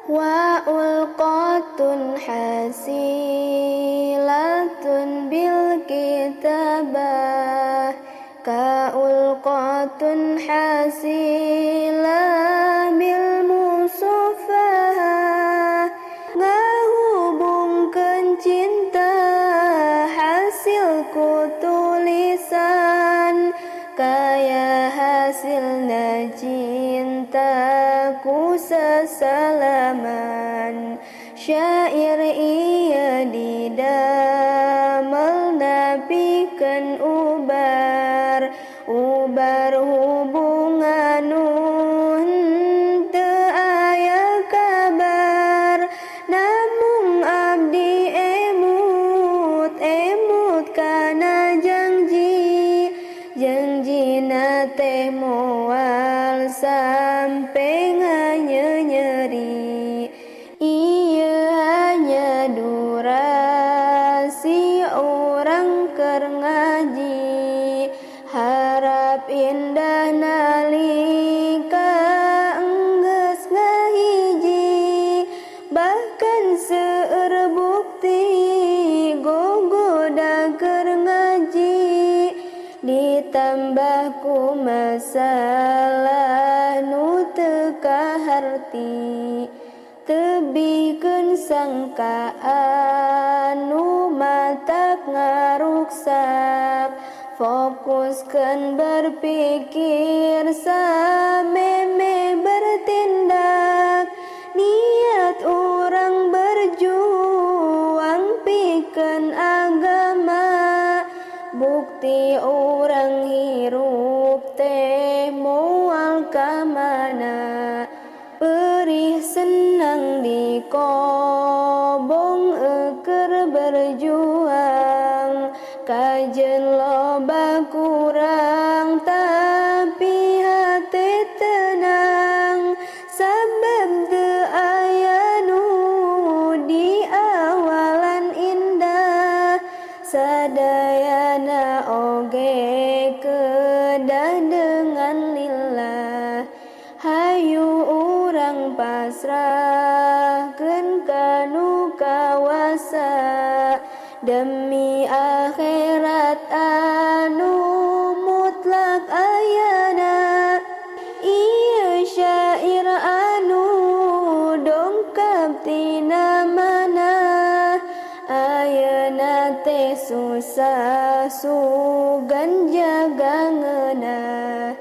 Wa ulqatun hasilatun bil kitabah, ka ulqatun hasilah bil musafahah. Ngahubungkeun cinta hasil ku tulisan, kaya hasilna cintaku sesalaman. Syair iya didamel napikeun ubar, ubar hubungan nu henteu aya kabar. Namung abdi emut, emut kana janji, janjina teh moal sampe nganyenyeri. Ieu hanya durasi urang keur ngaji, harap indah nalika enggeus ngahiji. Bahkan seueur bukti gogoda keur ngaji, ditambah ku masalah nu teu kaharti. Tebihkeun sangkaan nu matak ngaruksak, fokuskeun berpikir sameme bertindak. Niat urang berjuang pikeun agama, bukti urang hirup teh moal ka mana. Perih senang dikobong eukeur berjuang, kajen loba kurang tapi hate tenang. Sabab teu aya nu di awalan indah, sadayana oge kedah dengan lillah. Hayu urang pasrahkeun ka nu kawasa, demi akhirat anu mutlak ayana. Ieu syair anu dongkap tina mana, ayeuna teh susah sugan jaga ngeunah.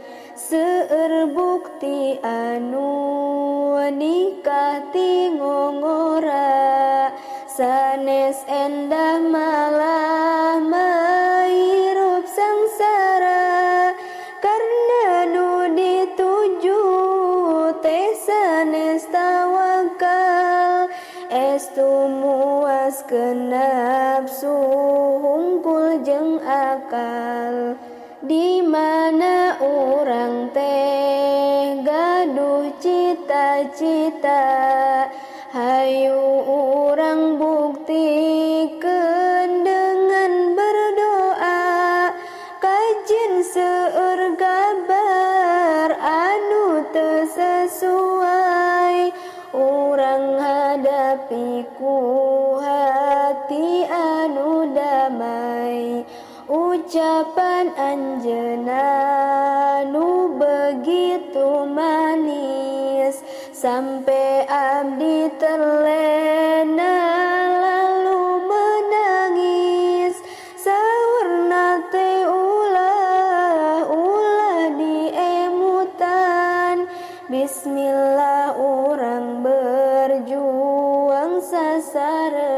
Seueur bukti anu nikah ti ngongora, sanes endah malah mairup sangsara. Karena nu dituju teh sanes tawakal, estu muaskeun nafsu hungkul jeung akal. Di mana urang teh gaduh cita-cita, hayu urang buktikeun dengan berdoa. Kajen seueur kabar anu teu sesuai, urang hadapi ku hati anu damai. Ucapan anjeunna nu begitu manis, sampai abdi terlena lalu menangis. Saurna teh ulah ulah diemutan, bismillah urang berjuang sasarengan.